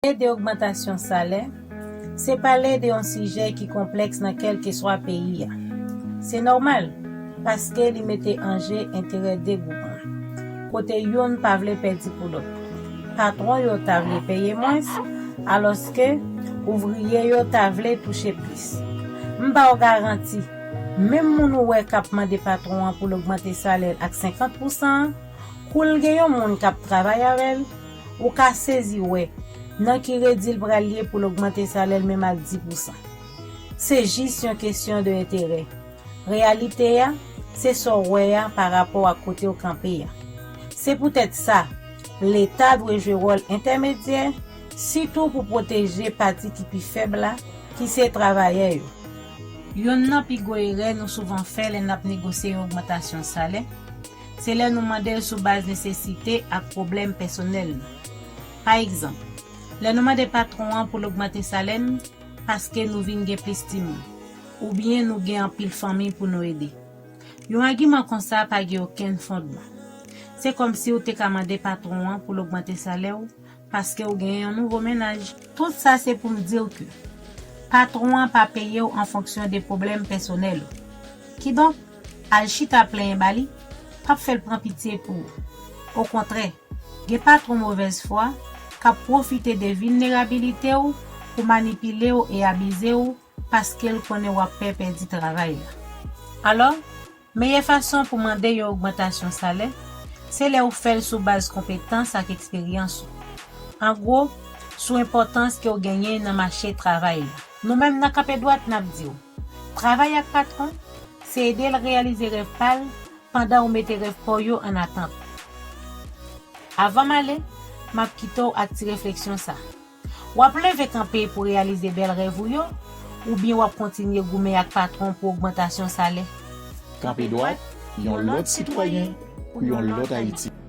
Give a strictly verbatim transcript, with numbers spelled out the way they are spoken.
Pale de ogmantasyon salè, se pale de yon sijè ki konplèks nan kèlkeswa peyi a. Se nòmal, paske li mete an je enterè de gwoup moun, kote youn pa vle pèdi pou lòt. Patwon yo ta vle peye mwens, alòske ouvriye yo ta vle touche plis. M ba w garanti, menm moun ou wè k ap mande patwon an pou l ogmante salè l ak senkant pousan an, kou l gen yon moun k ap travay avè l, ou ka sezi wè nan ki redi l pral ye pou l ogmante salè l menm ak dis pousan. Se jis yon kesyon de enterè. Reyalite a, se sa w wè a pa rapò ak kote w kanpe a. Se poutèt sa, Leta dwe jwe wòl entèmedyè, sitou pou pwoteje pati ki pi fèb la, ki se travayè yo. Youn nan pi gwo erè nou souvan fè lè n ap negosye yon ogmantasyon salè, se lè nou mande l sou baz nesesite ak pwoblèm pèsonèl nou. Pa egzanp, lè nou mande patwon an pou l ogmante salè n paske nou vin gen plis timoun, oubyen nou gen anpil fanmi pou nou ede. Yon agiman konsa pa gen okenn fondman. Se kòmsi w te ka mande patwon an pou l ogmante salè w paske w gen yon nouvo mennaj. Tout sa se pou m di w ke patwon an pa peye w an fonksyon de pwoblèm pèsonèl ou. Kidonk, al chita plenyen ba li p ap fè l pran pitye pou ou. Okontrè, gen patwon movèz fwa k ap pwofite de vilnerabilite w pou manipile w e abize w paske l konnen w ap pè pèdi travay la. Alò, meyè fason pou mande yon ogmantasyon salè, se lè w fè l sou baz konpetans ak eksperyans ou. An gwo, sou enpòtans ke w genyen nan mache travay la. Nou menm nan Kanpe Dwat, n ap di w, travay ak patwon, se ede l reyalize rèv pa l pandan w mete rèv pa w yo an atant. Avan m ale, m ap kite w ak ti refleksyon sa. W ap leve kanpe pou reyalize bèl rèv ou yo, oubyen w ap kontinye goumen ak patwon pou ogmantasyon salè? Kanpe Dwat, yon lòt sitwayen pou yon lòt Ayiti.